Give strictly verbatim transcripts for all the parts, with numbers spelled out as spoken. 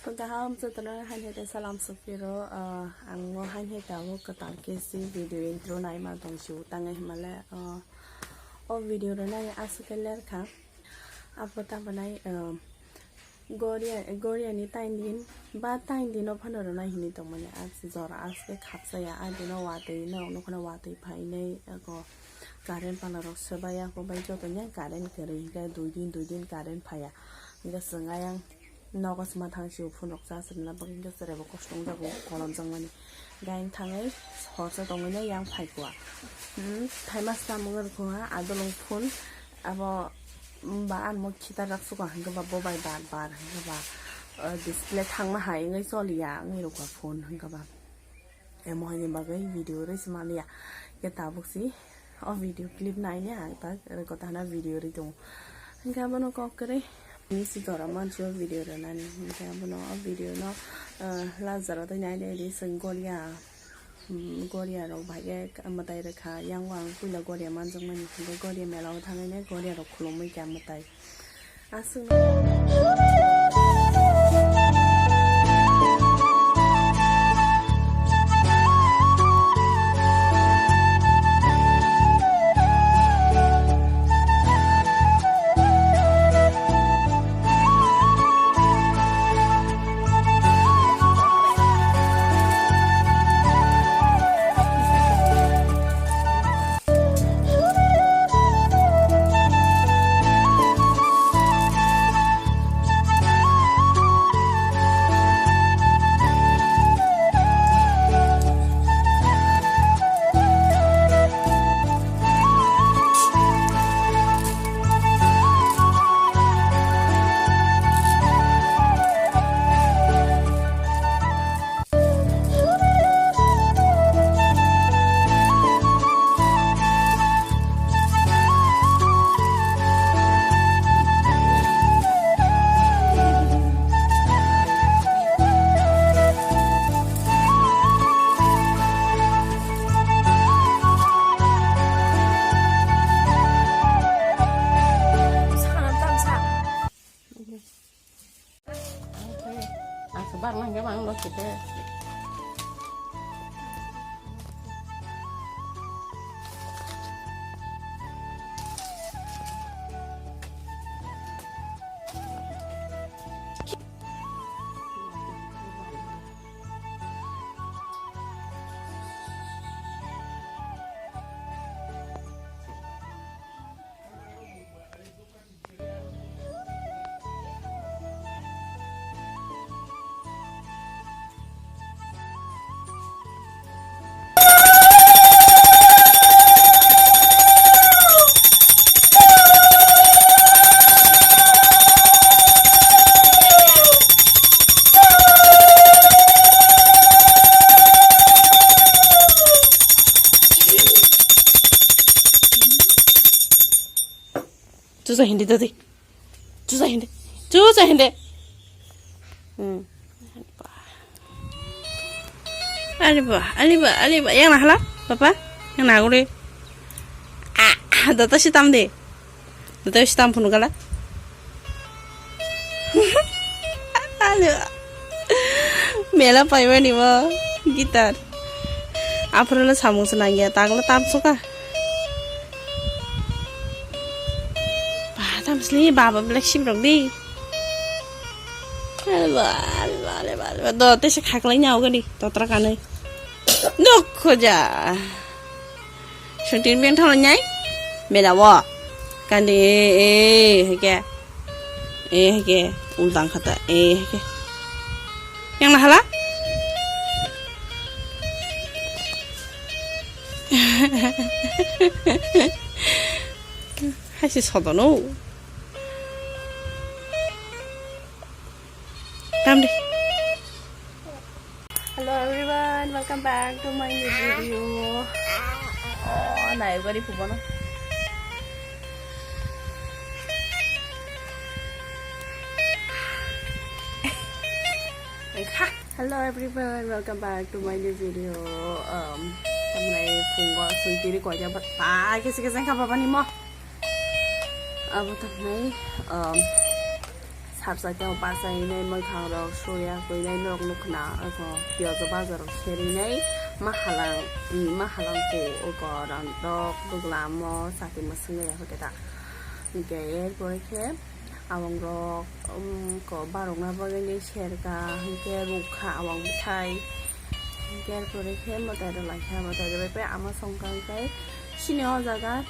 Gaham jotono haini hai salam sukphiro, ah, ang mo haini hai tabuk kwtal khe si video intro naima tong si utang hai himale, ah, o video rwnai aswk khe ler kha. Abo tamo nai, ah, Goria, Goria ni tain din ba tain dino phano rwnai hinwi tongmani, ah, jora aswk khe khapsaya, ah, dino watwi norok nokno watwi phainai, ako current pala rok swbai, ako bai joto ni current kwrwi hinkhe dui din, dui din current phaiya. Hinkhe chwng ayang nogo swma thang si phone rok charge rwna bagwi hinkhe chwrai bo kosto wngjago kolom jangmani. Hinkhe ayang thangwi horsa tongwi no yang phai kua. Hmm, thaima swkang wngkha adolong phone abo, hmm, ba ang mo khitar rak suka hinkhe ba bo bai bar bar hinkhe ba, eh, display thangma hai wngwi choliya wngwi rwkha phone hinkhe ba. Emo haini bagwi video rwi se manliya. Khe tabuk si o video clip naini ang tak rwkotana video rwi tongo. Hinkhe abono kok kwrwi ni si jora mansi o video rwnani. Hinkhe abono o video no, ah, last jora tei nainai di chwng Goria, hmm, Goria rok bai khe mwtai rwkha. Yang o ang puila Goria manjakmani. Hinkhe Goria mela o thangwi nai Goria rok khulumwi kha mwtai. Aswk. Ang sebar nang ke bang lo kita. Chucha hindi tadi. Chucha hindi. Chucha hindi. Hmm. Ari ba, ari ba, ari ba. Yang na hala, papa? Yang na guri. Ah, data si tam de. Data si tam phunu gala. Ari ba. Mela paimani mo guitar. Aphuru le samung se nangya, tagla tam suka. Ba, tam sli baba black sheep rok di. Alba, alba, alba, alba, alba. Do, tesa khaklai nya ogani, totra kanai. Dukho ja. Shuntin beng thalo nyai. Mela wo. Kandi, eh, eh, hake. Eh, hake. Ultang khata. Eh, hake. Yang na hala? Hai se sodono. Tam de. Hello everyone, welcome back to my new video. Oh, nayo gari pubono. Engkha. Hello everyone, welcome back to my new video. Um, tamnai phungo suntiri koya ba, ba kisi kisi engkha baba ni mo. Abo tamnai, um, Thabsa khe o bachainai mwkhang rok surya kwinai norok nukna oko piyajo bajar rok serinai mahalang, mahalang ko oko randok bwglamo chati mwswngwi ya hwnkhe ta. Hwnkhe er pore khe awang rok, um, ko barokna bagwi serka hwnkhe rukha awang bwthai. Hwnkhe er pore khe mwtai rwlaikha, mwtai rwbai pai ama songkha hwnkhe. Chini o jaga,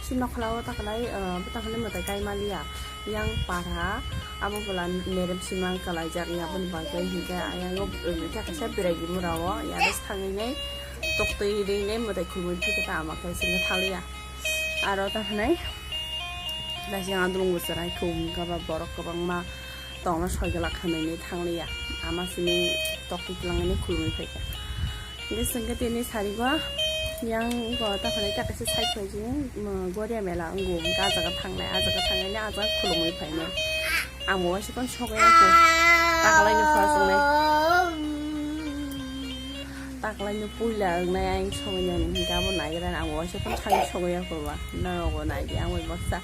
chini nokhola o takalai, ah, takalai mwtai kaimaliya. Yang para, abo bwla nerem sima kalaijak ya, aboni bagwi hinkhe ayang o, um, khe kaisa berai gimura o, ya res thangwi nai, toktwi rinai mwtai khulumui phikhe ta ama khe sini thaliya. Aro ta hinai, daisi ang adulung bo chwrai khum kaba borok kwbangma tongna soi glak hinwi thangliya. Ama sini toktwi twlangwi khulumui phaikha. Hingke chwngke tini sarigo yang go ta phane ta kaisa side pai jini, um, Goria mela wngo, hingke ah jaga thangnai, ah jaga thangnai, ah jaga khulumui phainai. Ang bo waisa phano sogwi ya kho. Takalai no phano songnai. Takalai no puila wngnai ang sogwi nani hingke abo naigra ang bo waisa phano thangwi sogwi ya kho ba. Nogo nai di ang bai baksa.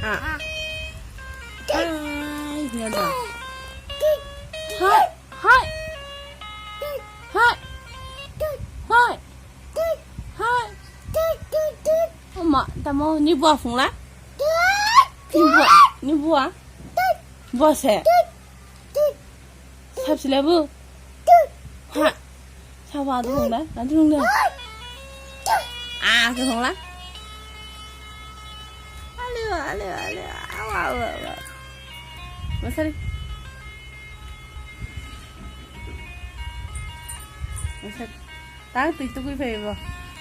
Ah. Hai, hingke da. Hai, hai. Hai. Hai. Hai. Oma, tamo ni bua phungla? Ni bua, ni bua. Bua se. Sab sila bu. Ha. Sabo adu nung da, adu nung da. Ah, ke phungla. Alo, alo, alo. Awa, awa, awa. Masari. Masari. Tang twi tukui phai bo.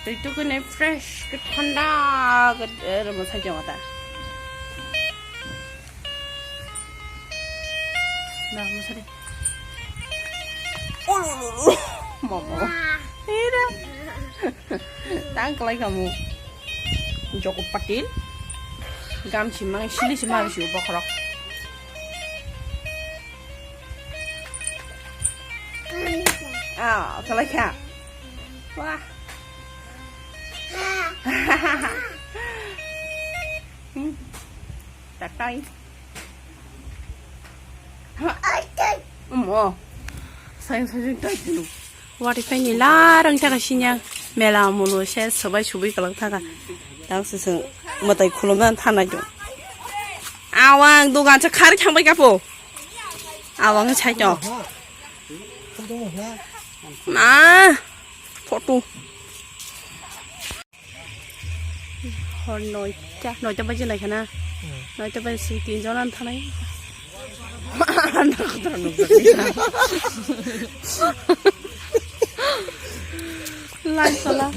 Twi tukui nai fresh, ke thanda, ke, eh, rwma sai jama ta. Na, masari. Mama. Ira. Tang kalai kamu. Joko patin. Gam simang, sili simang, si bokhorok. Ah, kalai kha. Wah. Hmm. Tatai. Mo. Sayang sayang tai tunu. Wati paini larang taka sinyang. Mela mulu se sobai subai kalang taka. Tang seseng matai khulumna thanai do. Awang dogan se khari thangbai kapo. Awang sai to. Na. Photo. Hor noita, noita baji lai khana. Hmm. Noita baji sing tin jon an thanai. Lai sala.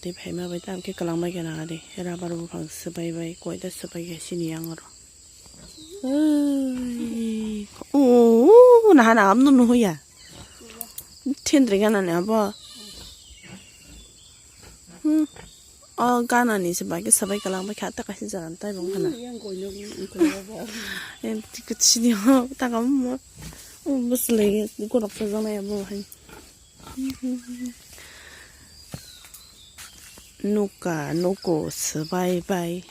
tei phaima bai tamo khe kwlangma khe nang di. Rubber buphang swbai bai, koita swbai khe sini yang oro. Oi, o, o, naha na amno nuhuya. Thindri gana ni abo. Hmm. O gana ni se bai khe swbai kwlangma khe ata kaisa jaga tai bong khana. Yang koi no, koi no ba. Em, tiko sini ho, ta kam mo. O, bus le, ko rok sa jana ya bo hai. Nuka, nuko, swbai bai.